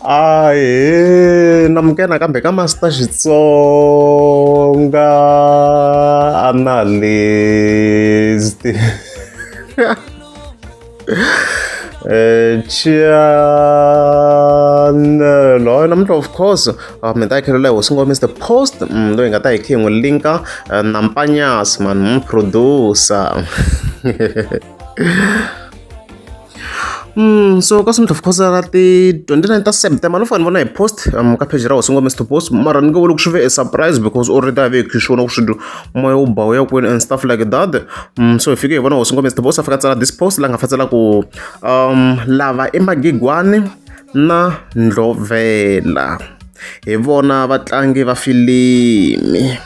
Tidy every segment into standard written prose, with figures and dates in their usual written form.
Ahee namukela nakambe ka Master Xitsonga Analyst channel hayi namuntlha of course mi ta yi khelela hi hosi ngoma Mr Post loyi hi nga ta hi khe hi n'wi linka na Mpanyasi man producer. So ka Smith of course ra ti 29 ta September no fanele vona hi post ka page ra hosi ngoma Mr Post mara ni nge vuli ku swi ve a surprise because already a ve hi swi vona ku swi moya wu ba wu ya kwini and stuff like that so hi fike hi vona hosi ngoma Mr Post a fika tsala this post la nga fa tsala ku lava i magigwani na ndlovela hi vona vatlangi va filimi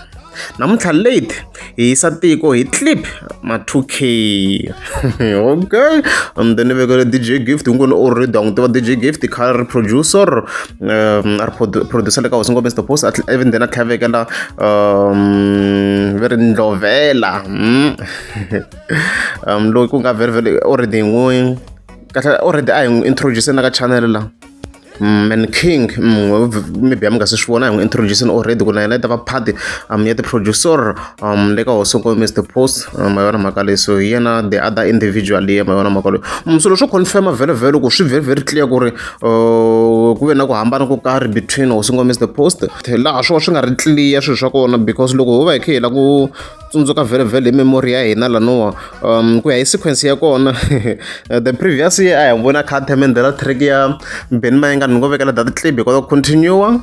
namuntlha late hi yisa tiko hi clip ma 2k okay and then vekele dj gift hinkwenu already a n'wi tiva dj gift kha ri producer a ri producer le ka hosi ngome mr post even then a tlhela vekela ve ri ndlovela loyi ku nga very very already n'wi kahle already a hi n'wi introduce na ka channel la Man King maybe a mi nga se swi vona hi n'wi introduce already ku na yena i ta va part ya ti-producer le ka hosi nkulu Mr Post ma yona mhaka leyi so hi yena the other individual leyi ma yona mhaka leyi swilo swo confirm vhele vhele ku swi very very clear ku ri ku ve na ku hambana ko karhi between hosi nkulu Mr Post laha swo swi nga ri clear swilo swa kona because loko ho va hi kha hi lava ku tsundzuka vhele vhele hi memory ya hina lanowa ku ya hi sequence ya kona the previous year a hi vona kha themendhela track ya Benny Mayengani ni ngo vekela that clip hi kota ku continue.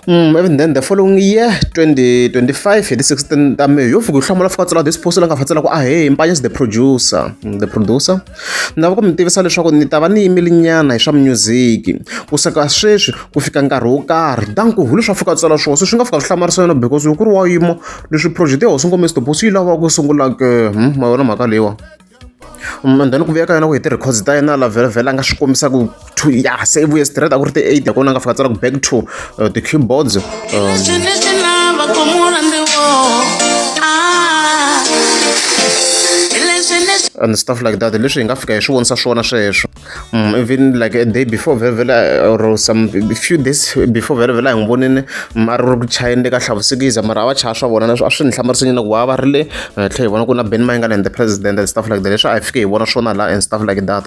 Even then the following year 2025 hi ti 16 ta May yo fika hlamula fika tsala this post la nga fa tsala ku ahee Mpanyas the producer the producer Ni lava ku mi tivisa leswaku ni ta va ni yimile nyana hi swa music kusuka sweswi ku fika nkarhi wo karhi danko hi leswi a fika a tsala swona se swi nga fika swi hlamarisa yena because loko ku ri wa yima leswi project ya hosi ngoma Mr Boss yi lavaka ku sungula ke ma yona mhaka leyiwa and then ku vuya ka yena ku hi ti-records ta yena la vhele vhele a nga swi kombisa ku to ya se i vuye straight a ku ri ti-eight kona a nga fika a tsala ku back to the keyboards and stuff like that leswi hi nga fika hi swi vonisa swona sweswo even like a day before vhele vhele or some few days before vhele vhele a hi n'wi vonini a ri ku chayeni le ka hlavusikiza mara a va chaya swa vona a swi ni hlamarisa nyana ku va va ri le tlhe hi vona ku na Ben Mayengani and the president and stuff like that leswi a hi fike hi vona swona la and stuff like that.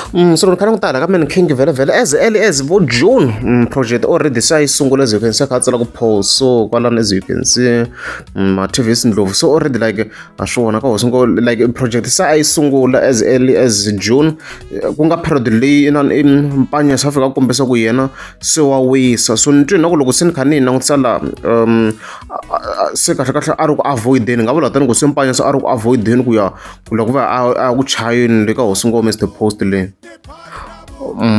So loko ni kha ni ku tala ka Man King vhele vhele as early as vo June project already se a yi sungula as you can see a kha a tsala ku pause so kwalano as you can see Mathivisi Ndlovu so already like a swi vona ka hosi ngo like project se a yi sungula as early as June ku nga period leyi inani i Mpanya se a fika a kombisa ku yena se wa wisa so ni twi na ku loko se ni kha ni yi langutisa la se kahlekahle a ri ku avoid-eni nga vula tani ku se Mpanya se a ri ku avoid-eni ku ya ku loko va a ku chayeni le ka hosi ngoma Mr Post leyi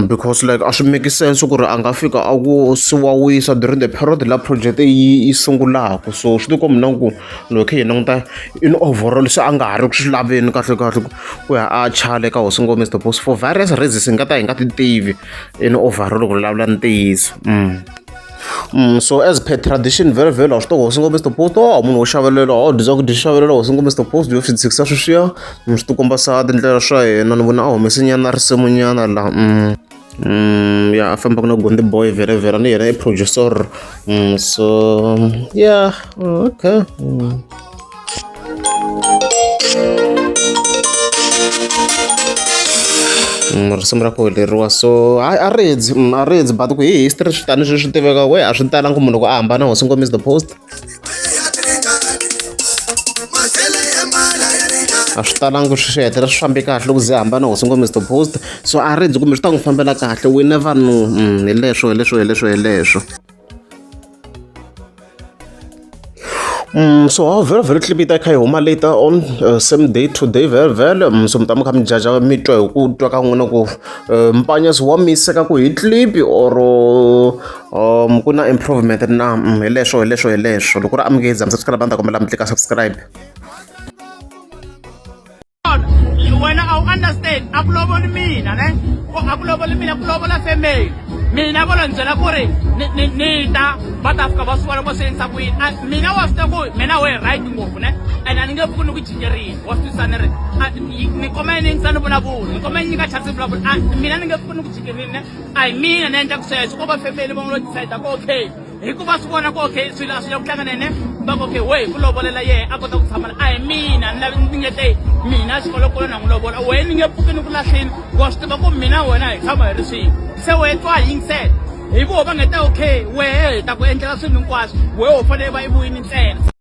because like a swi make sense ku ri a nga fika a ku se wa wisa during the period la project yi yi sungulaka so swi tikomba na ku loko khe hi languta in overall se a nga ha ri ku swi laveni kahle kahle ku ya a chale ka hosi ngoma Mr Post for various reasons hi nga ta hi nga ti tivi in overall ku vulavula ntiyiso. So as per tradition vhele vhele wa swi tiva hosi ngoma Mr Post oh munhu wo xavelela oh dyiza ku dyi xavelela hosi ngoma Mr Post yo swi tshikisa sweswiya swi tikomba sa tindlela swa hina ni vona a humese nyana risimu nyana la ya a fambaka na Gondi Boy vhele vhele ni yena i producer so yeah okay. Risimu ra koho leriwa so hayi a ri dyi a ri dyi but ku hi history swi tani swi tiveka we a swi talangi munhu loko a hambana hosi ngoma is the post a swi talangi swi hetelela swi fambe kahle loko ze hambana hosi ngoma is the post so a ri dyi kumbe swi ta n'wi fambela kahle we never know hi leswo hi leswo hi leswo hi leswo. So ha vhele vhele clip yi ta kha yi huma later on same day today vhele vhele so mi ta mi kha mi jaja mi twa hi ku twa ka n'wina ku Mpanyas wa miseka ku hi clip or ku na improvement na hi leswo hi leswo hi leswo loko ku ri a mi nge za mi subscribe a ni ta kombela mi tlika subscribe. Wena a wu understand a ku lovoli mina ne a ku lovoli mina ku lovola family. Mina vo lo ni byela ku ri ni ni ni ta va ta fika va swi vona ku swi endlisa ku yini. A mina wa swi tiva ku mina we right ngopfu ne ene a ni nge pfuki ni ku cincerile wa swi twisisa ni ri a ni kombela ni yingisa ni vulavula ni kombela ni nyika chance ni vulavula a mina ni nge pfuki ni ku cincerile ne a hi mina ni endlaka sweswo ko va family va ngo decide ku okay hikuva swi vona ku okay swilo a swi le ku hlanganene va ku okay we hi ku lovolela yehe a kota ku tshama a hi mina ni lavi ni nge te mina xikolokolo na n'wi lovola wehe ni nge pfuki ni ku lahlini wa swi tiva ku mina wena hi tshama hi ri swin'we se wehe twa yingisela hi voho va nge te okay wehe hi ta ku endlela swilo hinkwaswo wehe u fanele va i vuyini ntsena.